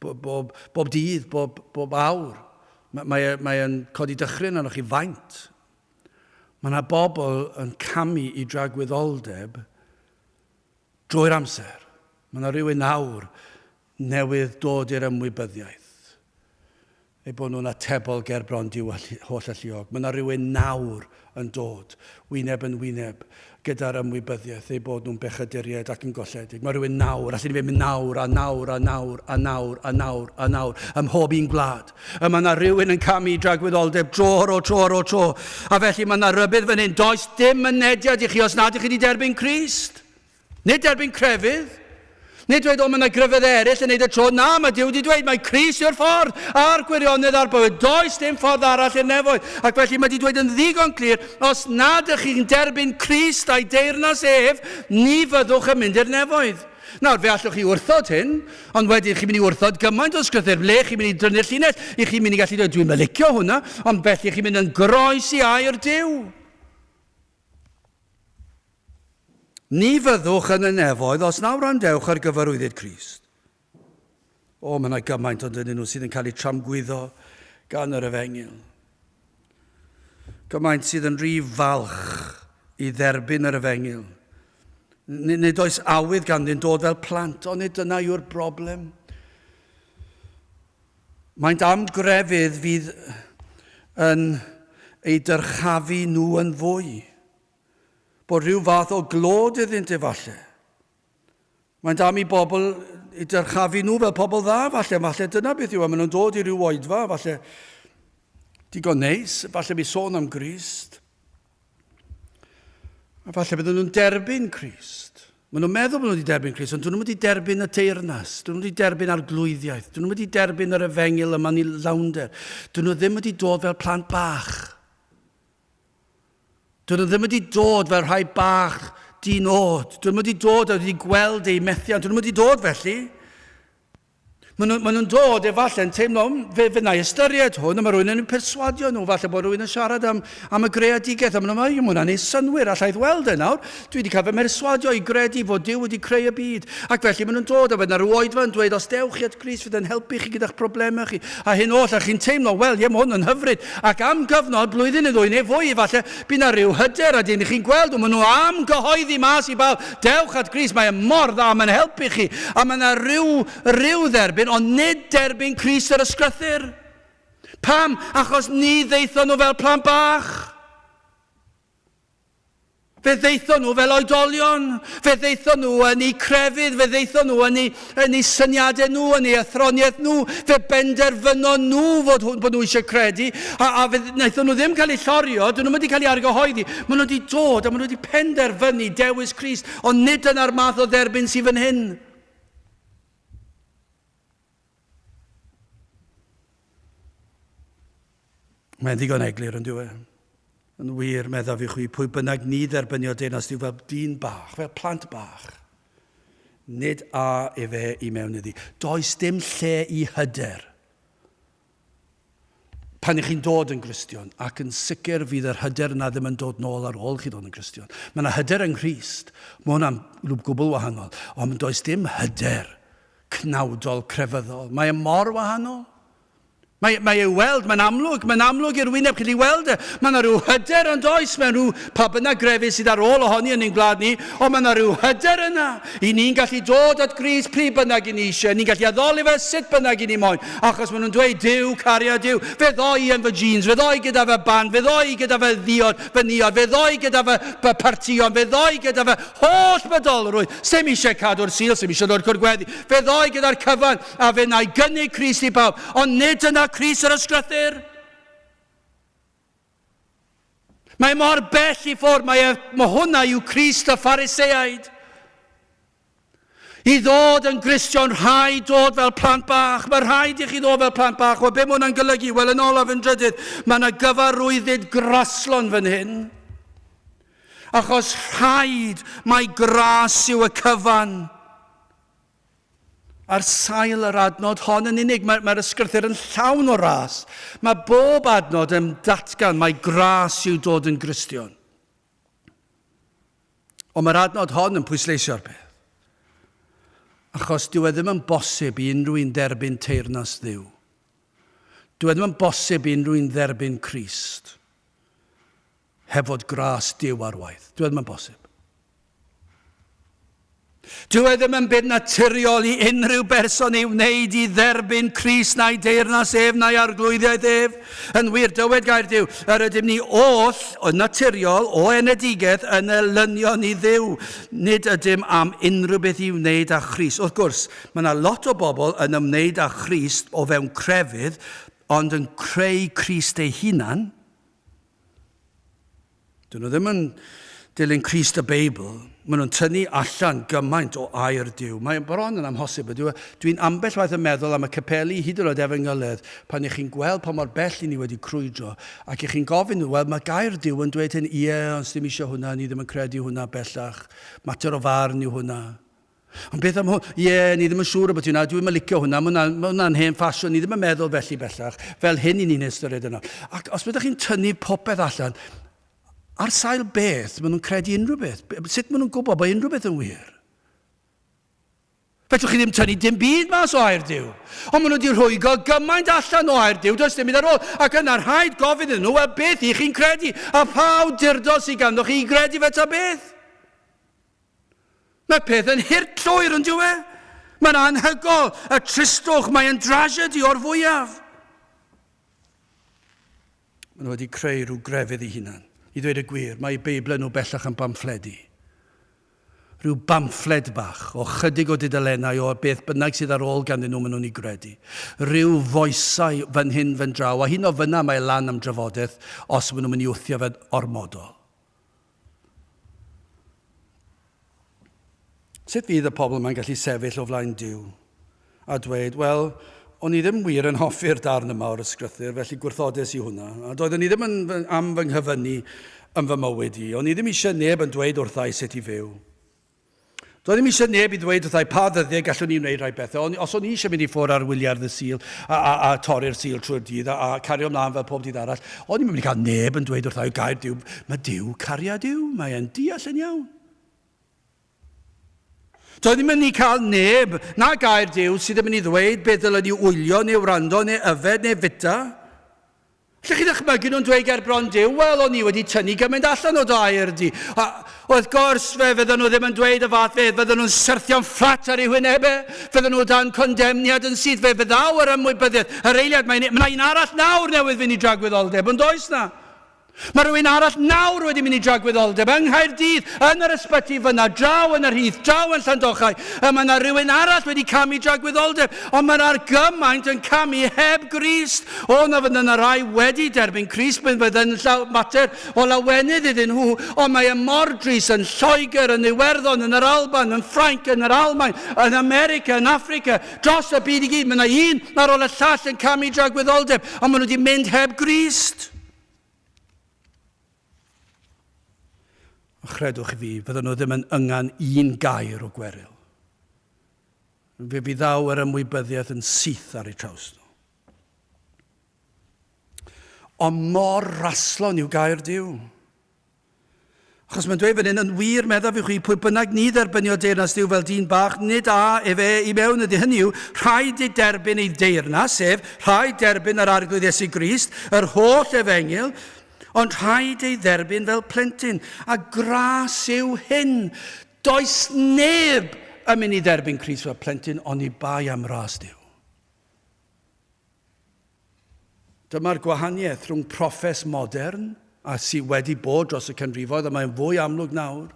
Bob, bob, bob dydd, bob, bob awr. Mae, mae, e, mae e'n codi dychryn arnoch chi faint. Mae yna bobl yn camu i dragwyddoldeb drwy'r amser. Mae yna rhywun nawr newydd dod i'r ymwybyddiaeth eu bod nhw'n atebol ger bron Duw holl alluog. Mae yna rhywun nawr yn dod, wyneb yn wyneb, gyda'r ymwybyddiaeth eu bod nhw'n bechaduriaid ac yn golledig. Mae rhywun nawr, allen ni fynd nawr a nawr a nawr a nawr a nawr a nawr, ym mhob un gwlad. Y mae yna rhywun yn camu i dragwyddoldeb dro ar ôl tro ar ôl tro. A felly mae yna rybudd fan hyn, does dim mynediad i chi os nad ych chi wedi derbyn Crist. Nid derbyn crefydd. Nid dweud, o, mae yna grefydd eraill yn neud y tro. Na, mae Duw wedi dweud, mae Crist yw'r ffordd a'r gwirionedd a'r bywyd. Does dim ffordd arall i'r nefoedd. Ac felly mae wedi dweud yn ddigon clir, os nad ych chi'n derbyn Crist a'i deyrnas ef, ni fyddwch yn mynd i'r nefoedd. Nawr, fe allwch chi wrthod hyn, ond wedyn chi'n mynd i wrthod gymaint o ysgrythur. Ble chi'n mynd i drynu'r llinell? I chi'n mynd i gallu dweud, dwi'n licio hwnna, ond felly chi'n mynd yn groes i air Duw. Ni fyddwch yn y nefoedd os na wrandewch ar gyfarwyddyd Crist. O, mae yna gymaint ond ydyn nhw sydd yn cael eu tramgwyddo gan yr efengyl. Gymaint sydd yn rhy falch i dderbyn yr efengyl. Nid oes awydd ganddynt dod fel plant, ond nid dyna yw'r broblem. Maent am grefydd fydd yn eu dyrchafu nhw yn fwy. Bod rhyw fath o glod iddynt efallai. Maent am i bobl i dyrchafu nhw fel pobl dda, falle, falle dyna beth yw, a maen nhw'n dod i ryw oedfa, falle digon neis, falle mi sôn am Grist. A falle bydden nhw'n derbyn Crist. Maen nhw'n meddwl bod nhw wedi derbyn Crist, ond dyn nhw wedi derbyn y teyrnas, dyn nhw wedi derbyn arglwyddiaeth, dyn nhw wedi derbyn yr efengyl yma ni lawnder. Dyn nhw ddim wedi dod fel plant bach. Dyn nhw ddim wedi dod fel rhai bach di-nod. Dyn nhw wedi dod a wedi gweld eu methiant. Dyn nhw wedi dod felly. Maen nhw, maen nhw'n dod efallai yn teimlo, fe, fe na i ystyried hwn, a mae rhywun yn perswadio nhw, falle bod rhywun yn siarad am, am y greadigaeth, a maen nhw'n meddwl, mae hwnna'n ei synwyr, allai ddweld e nawr, dwi wedi cael fy merswadio i gredu fod Duw wedi creu y byd. Ac felly maen nhw'n dod, a wedyn rhyw oedfa yn dweud, os dewch chi at Grist, fydd yn helpu chi gyda'ch problemau chi. A hyn oll, a chi'n teimlo, wel, ie, mae hwn yn hyfryd. Ac am gyfnod, blwyddyn neu ddwy neu fwy, efallai, Bydd 'na ryw hyder a dyn chi'n gweld, maen nhw am gyhoeddi mas i bawb, dewch at Grist, mae e mor dda, mae'n helpu chi. A mae 'na ryw, ryw dderbyn, ond nid derbyn Crist yr ysgrythur. Pam? Achos ni ddaethon nhw fel plant bach. Fe ddaethon nhw fel oedolion, fe ddaethon nhw yn eu crefydd, fe ddaethon nhw yn eu, yn eu syniadau nhw, yn eu athroniaeth nhw, fe benderfynon nhw fod, bod nhw eisiau credu, a, a fe wnaethon nhw ddim cael eu llorio, dyn nhw'n wedi cael eu argyhoeddi, maen nhw wedi dod a maen nhw wedi penderfynu dewis Crist, ond nid dyna'r math o dderbyn sydd fan hyn. Mae'n ddigon eglur yn dyw e. Yn wir, meddaf i chwi, pwy bynnag ni dderbynio deyrnas Duw fel dyn bach, fel plant bach, nid a efe i mewn iddi. Does dim lle i hyder. Pan ych chi'n dod yn Gristion, ac yn sicr fydd yr hyder yna ddim yn dod nôl ar ôl chi ddod yn Gristion. Mae yna hyder yng Nghrist, mae hwnna'n rhywbeth gwbl wahanol, ond does dim hyder cnawdol crefyddol. Mae e mor wahanol. Mae, mae ei weld, mae'n amlwg, mae'n amlwg i'r wyneb, chi'n weld e. Mae yna rhyw hyder yn does, mewn rhyw pa bynnag grefydd sydd ar ôl ohoni yn ein gwlad ni, ond mae yna rhyw hyder yna. I ni'n gallu dod at Grist pryd bynnag i ni eisiau, ni'n gallu addoli fe sut bynnag i ni moyn, achos maen nhw'n dweud, Duw, cariad Duw, fe ddoi i yn fy jeans, fe ddoi gyda fy band, fe ddoi gyda fy ddiod, fy niod, fe ddoi gyda fy, fy partïon, fe ddoi gyda fy holl bydolrwydd. Sdim eisiau cadw'r Sul, sdim eisiau dod cwrdd gweddi. Fe ddoi gyda'r cyfan, a fe wna i gynnig Crist i bawb. Ond nid dyna Crist yr Ysgrythur. Mae mor bell i ffwrdd, mae, e, mae hwnna yw Crist y Phariseaid. I ddod yn Gristion, rhaid dod fel plant bach. Mae rhaid i chi ddod fel plant bach. Wel, be mae hwnna'n golygu? Wel, yn olaf yn drydydd, mae yna gyfarwyddyd graslon fan hyn. Achos rhaid mai gras yw y cyfan. Ar sail yr adnod hon yn unig, mae'r mae ysgrythur yn llawn o ras. Mae bob adnod yn datgan mai gras yw dod yn Gristion. Ond mae'r adnod hon yn pwysleisio'r peth. Achos dyw e ddim yn bosib i unrhyw un dderbyn teyrnas Dduw. Dyw e ddim yn bosib i unrhyw un dderbyn Crist heb fod gras Duw ar waith. Dyw e ddim yn bosib. Dyw e ddim yn byd naturiol i unrhyw berson ei wneud i dderbyn Crist na'i deyrnas ef na'i arglwyddiaeth ef. Yn wir, dywed gair Duw, yr ydym ni oll yn naturiol o enedigaeth yn elynion i Dduw. Nid ydym am unrhyw beth i wneud â Christ. Wrth gwrs, mae yna lot o bobl yn ymwneud â Christ o fewn crefydd, ond yn creu Crist ei hunan. Dyn nhw ddim yn dilyn Crist y Beibl. Maen nhw'n tynnu allan gymaint o air Duw. Mae'n bron yn amhosib. Dwi, dwi'n ambell waith yn meddwl am y capeli hyd yn oed efengylydd pan ych chi'n gweld pa mor bell i ni wedi crwydro ac ych chi'n gofyn nhw, wel mae gair Duw yn dweud hyn, ie, ond ddim eisiau hwnna, ni ddim yn credu hwnna bellach. Mater o farn yw hwnna. Ond beth am hwn? Ie, yeah, ni ddim yn siŵr about hwnna, dwi'n yn licio hwnna, mae hwnna'n ma hwnna hen ffasiwn, ni ddim yn meddwl felly bellach, fel hyn i ni'n ystyried yno. Ac os byddwch chi'n tynnu popeth allan, ar sail beth maen nhw'n credu unrhyw beth? Sut maen nhw'n gwybod bod unrhyw beth yn wir? Fedrwch chi ddim tynnu dim byd mas o air Duw. Ond maen nhw wedi rhwygo gymaint allan o air Duw, does dim byd ar ôl. Ac yna rhaid gofyn iddyn nhw, wel beth i chi'n credu? A pha awdurdod sydd ganddo chi i gredu fe ta beth? Mae'r peth yn hurt llwyr, yn dyw e? Mae'n anhygol, y tristwch, mae'n drasiedi o'r fwyaf. Maen nhw wedi creu rhyw grefydd i hunan. I ddweud y gwir, mae eu Beiblau nhw bellach yn bamffledi. Rhyw bamffled bach o chydig o dudalennau o beth bynnag sydd ar ôl ganddyn nhw maen nhw'n ei gredu. Rhyw foesau fan hyn fan draw, a hyn o fyna mae lan am drafodaeth os maen nhw'n mynd i wthio fe'n ormodol. Sut fydd y pobl yma'n gallu sefyll o flaen Duw a dweud, wel, o'n i ddim wir yn hoffi'r darn yma o'r ysgrythur, felly gwrthodes i hwnna. A doeddwn i ddim yn, am fy nghyfynnu yn fy mywyd i. O'n i ddim eisiau neb yn dweud wrtha i sut i fyw. Doedd ddim eisiau neb i ddweud wrtha i pa ddyddiau gallwn ni wneud rhai bethau. Ond os o'n i eisiau mynd i ffwrdd ar wyliau'r ddydd Sul a, a, a torri'r Sul trwy'r dydd a, a cario ymlaen fel pob dydd arall, o'n i'n mynd i cael neb yn dweud wrtha i gair Duw. Mae Duw cariad yw, mae e'n deall yn iawn. Doedd ddim yn mynd i cael neb na gair Duw sydd yn mynd i ddweud beth dylen ni wylio neu wrando neu yfed neu fita. Lle chi ddychmygu nhw'n dweud ger bron Duw, wel, o'n i wedi tynnu gymaint allan o dy air di. A wrth gwrs, fe fydden nhw ddim yn dweud y fath beth, fydden nhw'n syrthio'n fflat ar eu hwynebau, fydden nhw dan condemniad yn syth, fe fyddaw yr ymwybyddiaeth, yr eiliad, mae un arall nawr newydd fynd i dragwyddoldeb, ond oes na? Mae rhywun arall nawr wedi mynd i dragwyddoldeb yng Nghaerdydd, yn yr ysbyty fyna, draw yn yr Heath, draw yn Llandochau. Y mae yna rhywun arall wedi camu dragwyddoldeb, ond mae yna gymaint yn camu heb Grist. O, na fydda yna rai wedi derbyn Crist, bydd yn mater o lawenydd iddyn nhw, ond mae e mor drist yn Lloegr, yn Iwerddon, yn yr Alban, yn Ffrainc, yn yr Almaen, yn America, yn Affrica, dros y byd i gyd. Mae yna un ar ôl y llall yn camu dragwyddoldeb, ond maen nhw wedi mynd heb Grist. A chredwch fi, fydden nhw ddim yn yngan un gair o gweryl. Fe fydd ddaw yr ymwybyddiaeth yn syth ar eu traws nhw. Ond mor raslon yw gair Duw. Achos mae'n dweud fan hyn, yn wir, meddaf i chwi, pwy bynnag ni dderbynio deyrnas Duw fel dyn bach, nid a efe i mewn ydy. Hynny yw, rhaid ei derbyn ei deyrnas, sef rhaid derbyn yr Arglwydd Iesu Grist, yr holl efengyl, ond rhaid ei dderbyn fel plentyn. A gras yw hyn. Does neb yn mynd i dderbyn Crist fel plentyn, oni bai am ras Duw. Dyma'r gwahaniaeth rhwng proffes modern, a sydd wedi bod dros y canrifoedd, a mae'n fwy amlwg nawr,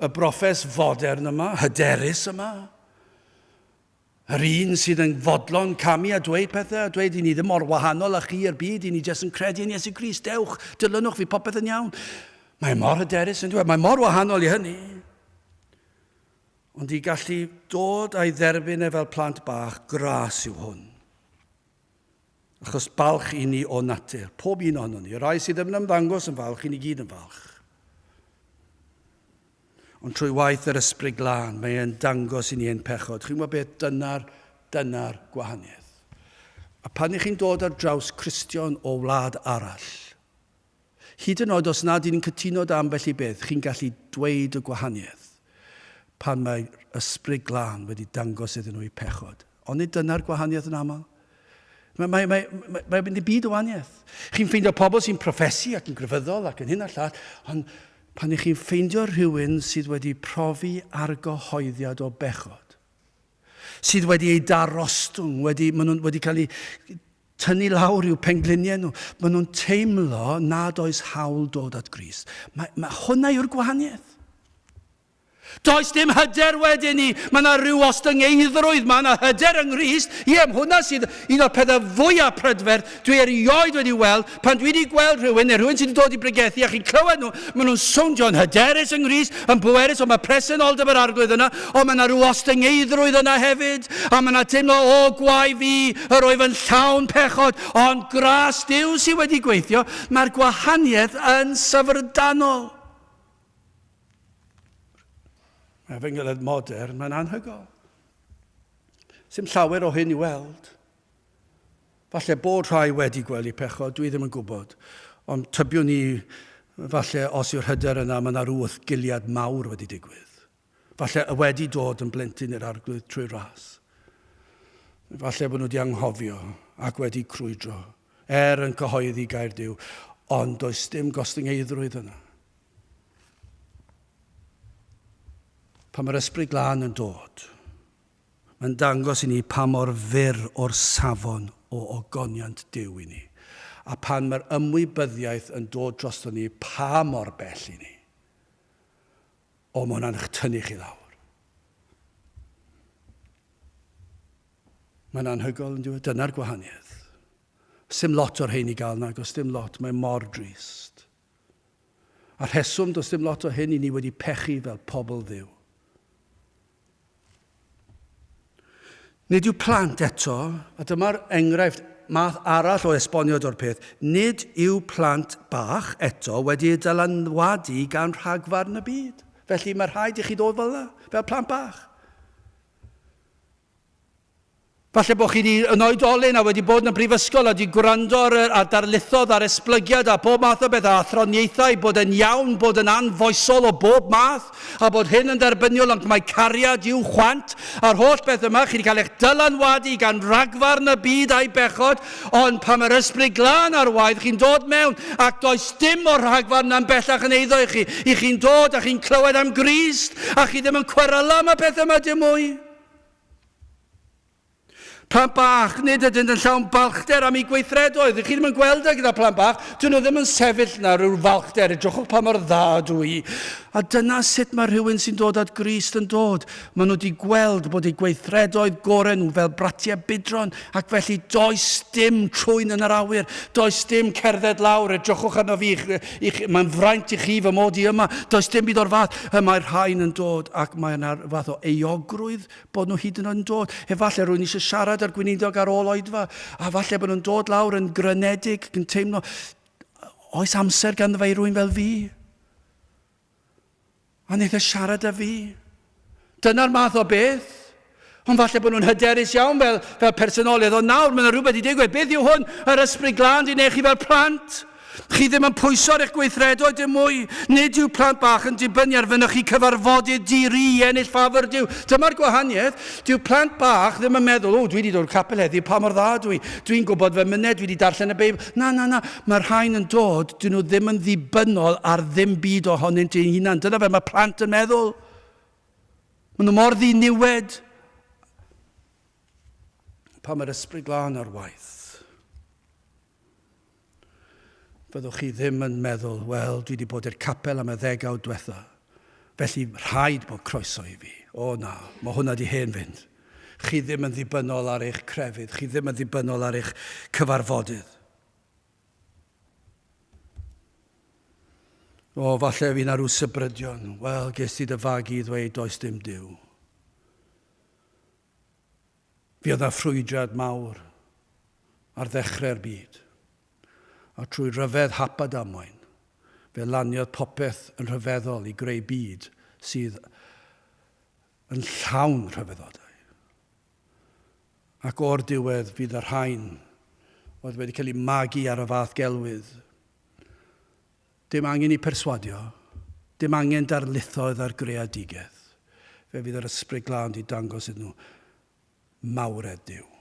y broffes fodern yma, hyderus yma, yr un sydd yn fodlon camu a dweud pethau, a dweud i ni ddim mor wahanol â chi i'r byd, i ni jyst yn credu yn Iesu Grist, dewch, dilynwch fi, popeth yn iawn. Mae mor hyderus yn dweud, mae mor wahanol i hynny. Ond i gallu dod a'i dderbyn e fel plant bach, gras yw hwn. Achos balch i ni o natur, pob un ohonon ni. Y rhai sydd ddim yn ymddangos yn falch, i ni gyd yn falch. Ond trwy waith yr Ysbryd Glân, mae e'n dangos i ni ein pechod. Chi'n gwybod beth? Dyna'r, dyna'r gwahaniaeth. A pan ych chi'n dod ar draws Cristion o wlad arall, hyd yn oed os nad ydyn ni'n cytuno da ambell i beth, chi'n gallu dweud y gwahaniaeth pan mae Ysbryd Glân wedi dangos iddyn nhw eu pechod. Onid dyna'r gwahaniaeth yn aml? Mae, mae, mae, mae, mae'n mynd i byd o wahaniaeth. Chi'n ffeindio pobl sy'n proffesu ac yn grefyddol ac yn hyn a llall, ond pan ych chi'n ffeindio rhywun sydd wedi profi argyhoeddiad o bechod, sydd wedi ei darostwng, wedi, maen nhw'n wedi cael eu tynnu lawr i'w pengliniau nhw, maen nhw'n teimlo nad oes hawl dod at Grist. Mae, mae hwnna yw'r gwahaniaeth. Does dim hyder wedyn ni. Mae yna rhyw ostyngeiddrwydd, mae yna hyder yng Nghrist. Ie, hwnna sydd un o'r pethau fwyaf prydferth dwi erioed wedi weld. Pan dwi wedi gweld rhywun, neu rhywun sydd wedi dod i bregethu a chi'n clywed nhw, maen nhw'n sowndio'n hyderus yng Nghrist, yn bwerus, ond mae presenoldeb yr Arglwydd yna, ond mae yna rhyw ostyngeiddrwydd yna hefyd, a mae yna teimlo, o, gwae fi, yr oedd yn llawn pechod, ond gras Duw sydd wedi gweithio. Mae'r gwahaniaeth yn syfrdanol. Mae efengyledd modern, mae'n anhygoel. Sdim llawer o hyn i weld. Falle bod rhai wedi gweld eu pechod, dwi ddim yn gwybod. Ond tybiwn i, falle os yw'r hyder yna, mae yna rhyw wrthgiliad mawr wedi digwydd. Falle y wedi dod yn blentyn i'r Arglwydd trwy ras. Falle bod nhw wedi anghofio ac wedi crwydro, er yn cyhoeddi gair Duw, ond does dim gostyngeiddrwydd yna. Pan mae'r Ysbryd Glân yn dod, mae'n dangos i ni pa mor fyr o'r safon o ogoniant Duw i ni. A pan mae'r ymwybyddiaeth yn dod drosto ni pa mor bell i ni. O, mae hwnna'n eich tynnu chi lawr. Mae'n anhygoel yn dweud, dyna'r gwahaniaeth. Sim lot o'r rhein i gael nag oes dim lot, mae mor drist. A rheswm does dim lot o hyn i ni wedi pechu fel pobl Dduw. Nid yw plant eto, a dyma'r enghraifft math arall o esboniad o'r peth, nid yw plant bach eto wedi eu dylanwadu gan rhagfarn y byd. Felly mae rhaid i chi ddod fel yna, fel plant bach. Falle bod chi wedi yn oedolyn a wedi bod yn y brifysgol a wedi gwrando ar, ar darlithoedd a'r esblygiad a bob math o beth a athroniaethau bod yn iawn, bod yn anfoesol o bob math a bod hyn yn dderbyniol ond mae cariad i'w chwant a'r holl beth yma. Chi wedi cael eich dylanwadu gan ragfarn y byd a'i bechod, ond pan mae'r Ysbryd Glân ar waith, chi'n dod mewn ac does dim o'r rhagfarn na'n bellach yn eiddo i chi. I chi'n dod a chi'n clywed am Grist a chi ddim yn cweryla am y pethau yma dim mwy. Plant bach, nid ydynt yn llawn balchder am eu gweithredoedd. Chi ddim yn gweld e gyda plant bach. Dyn nhw ddim yn sefyll na rhyw falchder. Edrychwch pa mor dda dw i. A dyna sut mae rhywun sy'n dod at Grist yn dod. Maen nhw wedi gweld bod eu gweithredoedd gorau nhw fel bratiau budron, ac felly does dim trwyn yn yr awyr. Does dim cerdded lawr. Edrychwch arno fi. Mae'n fraint i chi fy mod i yma. Does dim byd o'r fath. Y mae'r rhain yn dod ac mae yna fath o euogrwydd bod nhw hyd yn oed yn dod. Efallai rwy'n eisiau siarad â'r gweinidog ar ôl oedfa, a falle bod nhw'n dod lawr yn grynedig, yn teimlo, oes amser ganddo fe i rwy'n fel fi? A wnaeth e siarad â fi. Dyna'r math o beth. Ond falle bod nhw'n hyderus iawn fel, fel personoliaeth, ond nawr mae yna rhywbeth i digwydd. Beth yw hwn? Yr Ysbryd Glân di neu chi fel plant. Chi ddim yn pwyso ar eich gweithredoedd dim mwy. Nid yw plant bach yn dibynnu ar fynychu cyfarfodydd di-ri i ennill ffafr Duw. Dyma'r gwahaniaeth. Dyw plant bach ddim yn meddwl, o, dwi wedi dod o'r capel heddiw, pa mor dda dwi. Dwi'n gwybod fy myned, dwi wedi darllen y Beibl. Na, na, na. Mae'r rhain yn dod, dyn nhw ddim yn ddibynnol ar ddim byd ohonynt eu hunan. Dyna fel mae plant yn meddwl. Maen nhw mor ddiniwed. Pan mae'r Ysbryd Glân ar waith, Fyddwch chi ddim yn meddwl, wel, dwi wedi bod i'r capel am y ddegawd diwetha, felly rhaid bod croeso i fi. O na, mae hwnna di hen fynd. Chi ddim yn ddibynnol ar eich crefydd, chi ddim yn ddibynnol ar eich cyfarfodydd. O, falle fi na rhyw sybrydion. Wel, ges ti dy fagu i ddweud does dim Duw. Fuodd 'na ffrwydrad mawr ar ddechrau'r byd, a trwy ryfedd hap a damwain, fe laniodd popeth yn rhyfeddol i greu byd sydd yn llawn rhyfeddodau. Ac o'r diwedd fydd y rhain oedd wedi cael eu magu ar y fath gelwydd. Dim angen i perswadio, dim angen darlithoedd ar greadigaeth. Fe fydd yr Ysbryd Glân di dangos iddyn nhw mawredd Duw.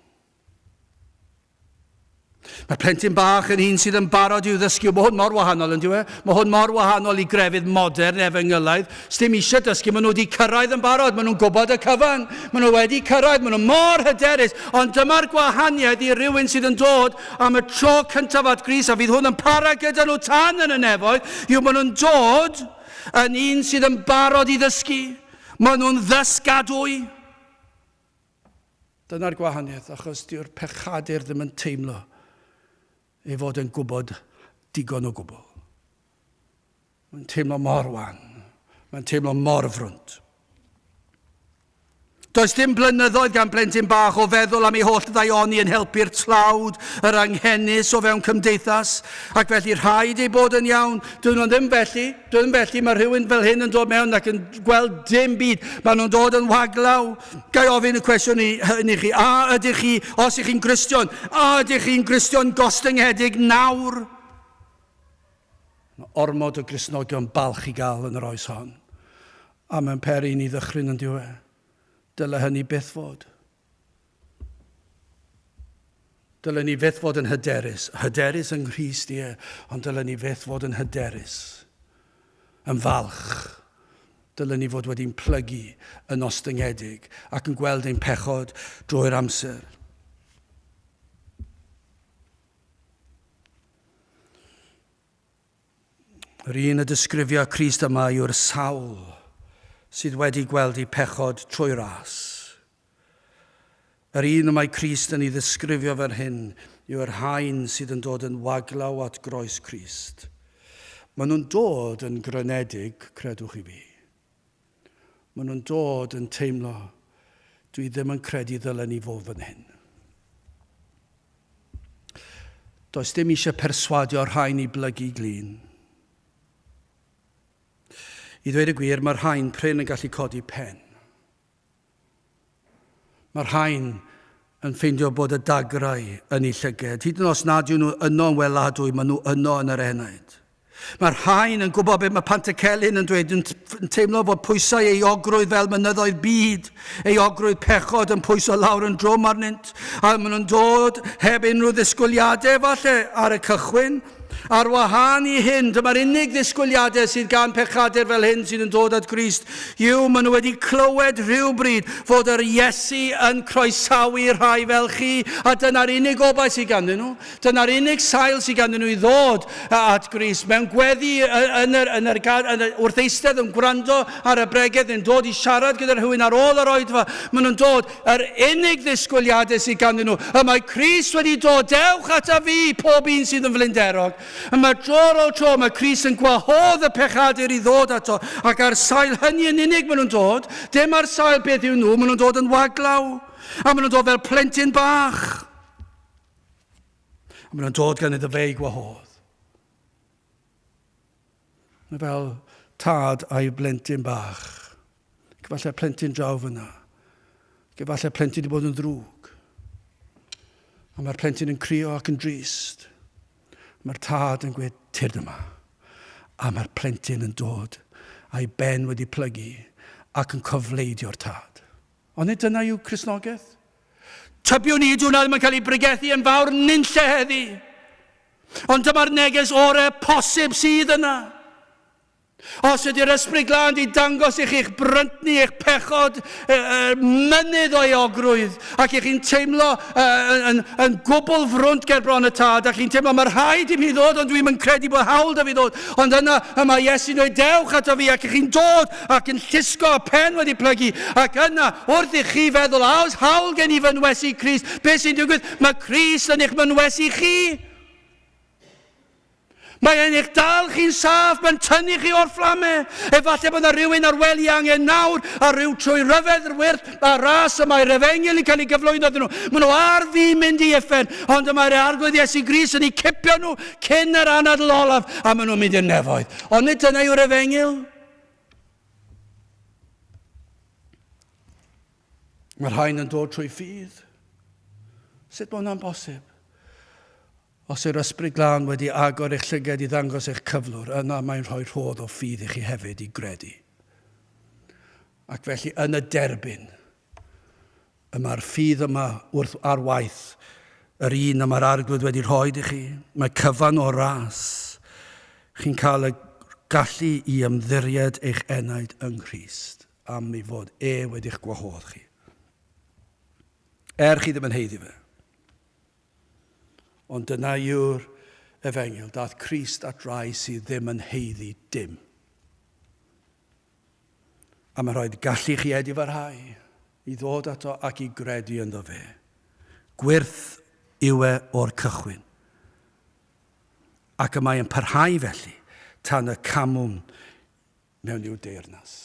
Mae plentyn bach yn un sydd yn barod i'w ddysgu. Mae hwn mor wahanol yn diwe. Mae hwn mor wahanol i grefydd modern efengylaidd. Sdim eisiau dysgu, maen nhw wedi cyrraedd yn barod, maen nhw'n gwybod y cyfan, maen nhw wedi cyrraedd, maen nhw mor hyderus. Ond dyma'r gwahaniaeth i rywun sydd yn dod am y tro cyntaf at Grist, a fydd hwn yn para gyda nhw tan yn y nefoedd, yw maen nhw'n dod yn un sydd yn barod i ddysgu. Maen nhw'n ddysgadwy. Dyna'r gwahaniaeth, achos dyw'r pechadur ddim yn teimlo ei fod yn gwybod digon o gwbl. Mae'n teimlo mor wan. Mae'n teimlo mor frwnt. Does dim blynyddoedd gan blentyn bach o feddwl am ei holl ddaioni yn helpu'r tlawd, yr anghenus o fewn cymdeithas, ac felly rhaid ei bod yn iawn. Dyn nhw ddim felly. Dyn ddim felly. Mae rhywun fel hyn yn dod mewn ac yn gweld dim byd. Maen nhw'n dod yn waglaw. Ga i ofyn y cwestiwn i, hyn i chi, a ydych chi, os ych chi'n Gristion, a ydych chi'n Gristion gostyngedig nawr? Mae ormod o Gristnogion balch i gael yn yr oes hon. A mae'n peri i ni ddychryn yn diwedd. Dyle hynny byth fod. Dyle ni fyth fod yn hyderus. Hyderus yng Nghrist, ie, ond dyle ni fyth fod yn hyderus. Yn falch. Dylen ni fod wedi'n plygu yn ostyngedig ac yn gweld ein pechod drwy'r amser. Yr un y disgrifia Crist yma yw'r sawl sydd wedi gweld eu pechod trwy ras. Yr un y mae Crist yn ei ddisgrifio fel hyn yw'r rhain sydd yn dod yn waglaw at groes Crist. Maen nhw'n dod yn grynedig, credwch i fi. Maen nhw'n dod yn teimlo, dwi ddim yn credu ddylen ni fod fan hyn. Does dim eisiau perswadio rhain i blygu glin. I ddweud y gwir, mae'r rhain prin yn gallu codi pen. Mae'r rhain yn ffeindio bod y dagrau yn eu llyged. Hyd yn os nad yw nhw yno yn weladwy, maen nhw yno yn yr enaid. Mae'r rhain yn gwybod beth mae Pantycelyn yn dweud, yn teimlo bod pwysau euogrwydd fel mynyddoedd byd, euogrwydd pechod yn pwyso lawr yn drwm arnynt, a maen nhw'n dod heb unrhyw ddisgwyliadau falle ar y cychwyn. Ar wahân i hyn, dyma'r unig ddisgwyliadau sydd gan pechadur fel hyn sydd yn dod at Grist yw maen nhw wedi clywed rhywbryd fod yr Iesu yn croesawu rhai fel chi, a dyna'r unig obaith sydd ganddyn nhw. Dyna'r unig sail sydd ganddyn nhw i ddod at Grist. Mewn gweddi yn yr, yn yr, yn yr, wrth eistedd yn gwrando ar y bregeth yn dod i siarad gyda rhywun ar ôl yr oedfa, maen nhw'n dod Yr unig ddisgwyliadau sydd ganddyn nhw, y mae Crist wedi dod, dewch ata fi, pob un sydd yn flinderog. Y mae dro ar ôl tro, mae Crist yn gwahodd y pechadur i ddod ato, ac ar sail hynny yn unig maen nhw'n dod, dim ar sail beth yw nhw, maen nhw'n dod yn waglaw, a maen nhw'n dod fel plentyn bach. A maen nhw'n dod gan iddo fe i gwahodd. Mae fel tad a'i blentyn bach. Ac efallai plentyn draw fyna. Ac efallai plentyn wedi bod yn ddrwg. A mae'r plentyn yn crio ac yn drist. Mae'r tad yn gweud, tyrd yma. A mae'r plentyn yn dod a'i ben wedi plygu ac yn cofleidio'r tad. Ond nid dyna yw Cristnogaeth. Tybiwn i, dyw hwnna ddim yn cael ei bregethu yn fawr nunlle heddi. Ond dyma'r neges orau posib sydd yna. Os ydy'r Ysbryd Glân di dangos i chi'ch bryntni, eich pechod, e, e, mynydd o euogrwydd, ac i chi'n teimlo e, yn, yn, yn gwbl frwnt ger bron y tad, ac chi'n teimlo mae rhaid i mi ddod, ond dwi'n yn credu bod hawl da fi ddod, ond yna y mae Iesu'n dweud, dewch ato fi, ac i chi'n dod, ac yn llusgo a pen wedi plygu, ac yna, wrth i chi feddwl, a oes hawl gen i fynwesu Crist, beth sy'n digwydd? Mae Crist yn eich mynwesu chi. Mae e'n eich dal chi'n saff, mae'n tynnu chi o'r fflame. Efallai bod yna rhywun ar wely angen nawr, a rhyw trwy ryfedd yr wyrth a ras y mae'r efengyl yn cael ei gyflwyno iddyn nhw. Maen nhw ar fin mynd i uffern, ond y mae'r Arglwydd Iesu Grist yn eu cipio nhw cyn yr anadl olaf, a maen nhw'n mynd i'r nefoedd. Ond nid dyna yw'r efengyl. Mae rhain yn dod trwy ffydd. Sut mae hwnna'n bosib? Os yw'r Ysbryd Glân wedi agor eich llyged i ddangos eich cyflwr, yna mae'n rhoi rhodd o ffydd i chi hefyd i gredu. Ac felly yn y derbyn, y mae'r ffydd yma wrth ar waith, yr un y mae'r Arglwydd wedi rhoi i chi. Mae cyfan o ras. Chi'n cael y gallu i ymddiried eich enaid yng Nghrist am ei fod e wedi'ch gwahodd chi. Er chi ddim yn heiddi fe. Ond dyna yw'r efengyl, daeth Crist at rai sydd ddim yn haeddu dim. A mae rhaid gallu chi edifarhau i ddod ato ac i gredu ynddo fe. Gwyrth yw e o'r cychwyn. Ac y mae yn parhau felly tan y camwn mewn i'w deyrnas.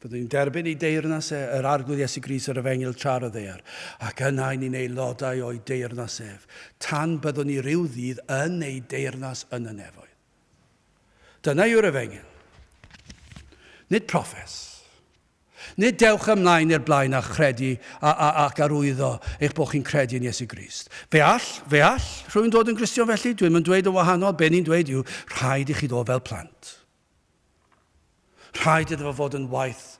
Byddwn ni'n derbyn ei deyrnas e, yr Arglwydd Iesu Grist yr Efengyl tra ar y ddaear, ac yna i ni'n aelodau o'i deyrnas ef, tan byddwn ni ryw ddydd yn ei deyrnas yn y nefoedd. Dyna yw'r Efengyl. Nid proffes. Nid dewch ymlaen i'r blaen a chredu a, a, ac arwyddo eich bod chi'n credu yn Iesu Grist. Fe all, fe all rhywun dod yn Gristion felly, dwi'n mynd dweud yn wahanol, be ni'n dweud yw, rhaid i chi ddod fel plant. Rhaid iddo fo fod yn waith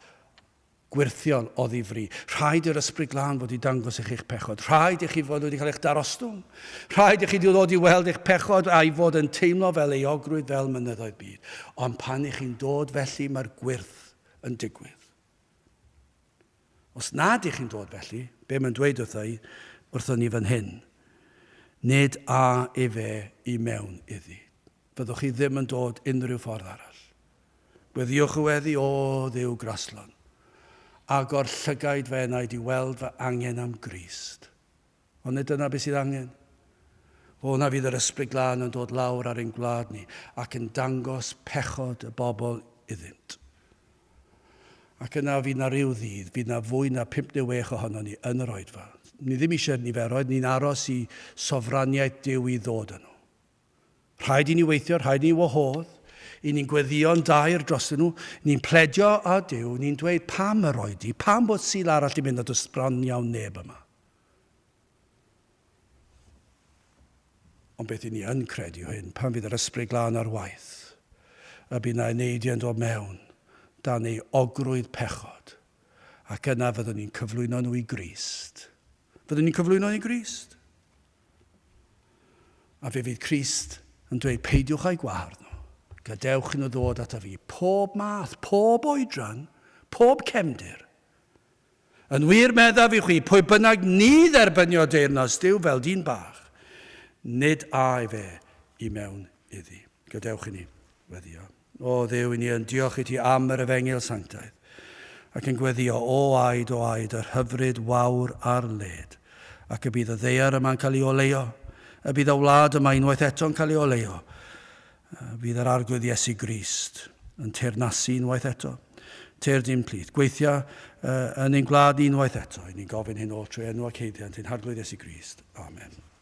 gwyrthiol o ddifri. Rhaid i'r Ysbryd Glân fod i dangos i chi'ch pechod. Rhaid i chi fod wedi cael eich darostwng. Rhaid i chi ddod i weld eich pechod a'i fod yn teimlo fel euogrwydd fel mynyddoedd byd. Ond pan i chi'n dod felly mae'r gwyrth yn digwydd. Os nad ych chi'n dod felly, be mae'n dweud wrtho i, wrthon ni fan hyn, nid a efe i mewn iddi. Fyddwch chi ddim yn dod unrhyw ffordd arall. Gweddïwch y weddi, O Dduw graslon, agor llygaid fy enaid i weld fy angen am Grist. Ond nid dyna beth sydd angen. O, na fydd yr Ysbryd Glân yn dod lawr ar ein gwlad ni ac yn dangos pechod y bobl iddynt. Ac yna fydd na ryw ddydd, fydd na fwy na 5 neu 6 ohonon ni yn yr oedfa. Ni ddim eisiau niferoedd, ni'n aros i sofraniaeth Duw i ddod â nhw. Rhaid i ni weithio, rhaid i ni wahodd, i ni'n gweddïo'n daer drostyn nhw, ni'n pledio â Duw, ni'n dweud pam yr oedi, pam bod Sul arall di mynd a does bron iawn neb yma. Ond beth i ni yn credu yw hyn, pan fydd yr Ysbryd Glân ar waith, y bydd na eneidiau'n dod mewn dan ei ogrwydd pechod, ac yna fyddwn ni'n cyflwyno nhw i Grist. Fyddwn ni'n cyflwyno nhw i Grist. A fe fydd Crist yn dweud, peidiwch â'i gwahardd nhw. Gadewch i nhw ddod ata fi. Pob math, pob oedran, pob cefndir. Yn wir meddaf i chwi, pwy bynnag ni dderbynio deyrnas Duw fel dyn bach, nid â fe i mewn iddi. Gadewch i ni weddio. O Dduw, i ni yn diolch i ti am yr efengyl sanctaidd, ac yn gweddio, o aed, o aed, yr hyfryd wawr ar led, ac y bydd y ddaear yma'n cael ei oleuo, y bydd y wlad yma unwaith eto'n cael ei oleuo, y bydd yr Arglwydd Iesu Grist yn teyrnasu unwaith eto. Teir dim plith. Gweithia uh, yn ein gwlad unwaith eto. I ni'n gofyn hyn oll trwy enw ac haeddiant ein Harglwydd Iesu Grist. Amen.